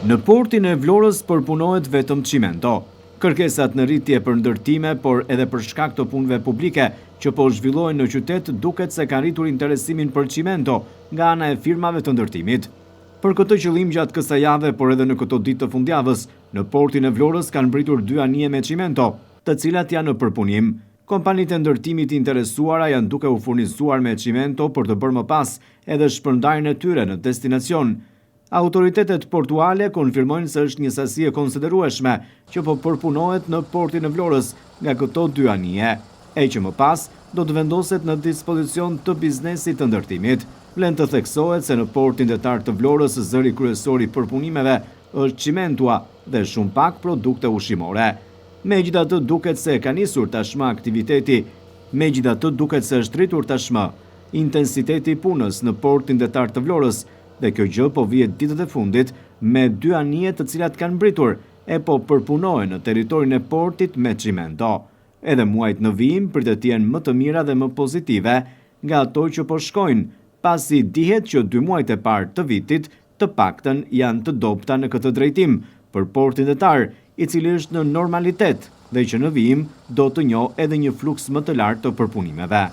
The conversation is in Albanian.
Në portin e Vlorës përpunohet vetëm çimento. Kërkesat në rritje për ndërtime, por edhe për shkak të punëve publike që po zhvillohen në qytet duket se kanë rritur interesimin për çimento nga ana e firmave të ndërtimit. Për këtë qëllim gjatë kësaj jave, por edhe në këto ditë të fundjavës, në portin e Vlorës kanë mbërritur dy anije me çimento, të cilat janë në përpunim. Kompanitë e ndërtimit të interesuara janë duke u furnizuar me çimento për të bërë më pas edhe shpërndarjen e tyre në destinacion. Autoritetet portuale konfirmojnë se është një sasi e konsiderueshme që po përpunohet në portin e Vlorës nga këto dy anije, e që më pas do të vendoset në dispozicion të biznesit të ndërtimit. Vlen të theksohet se në portin detar të Vlorës zëri kryesor i përpunimeve është çimentua dhe shumë pak produkte ushqimore. Megjithatë duket se ka nisur tashmë aktiviteti Megjithatë duket se është rritur tashmë intensiteti i punës në portin detar të Vlorës dhe kjo gjë po vihet ditët e fundit me dy anije të cilat kanë mbërritur e po përpunohen në territorin e portit me çimento. Edhe muajt në vijim pritet të jenë më të mira dhe më pozitive nga ato që po shkojnë, pasi dihet që dy muajt e parë të vitit të paktën janë të dobëta në këtë drejtim për portin detar, i cili është në normalitet dhe që në vijim do të njohë edhe një fluks më të lartë të përpunimeve.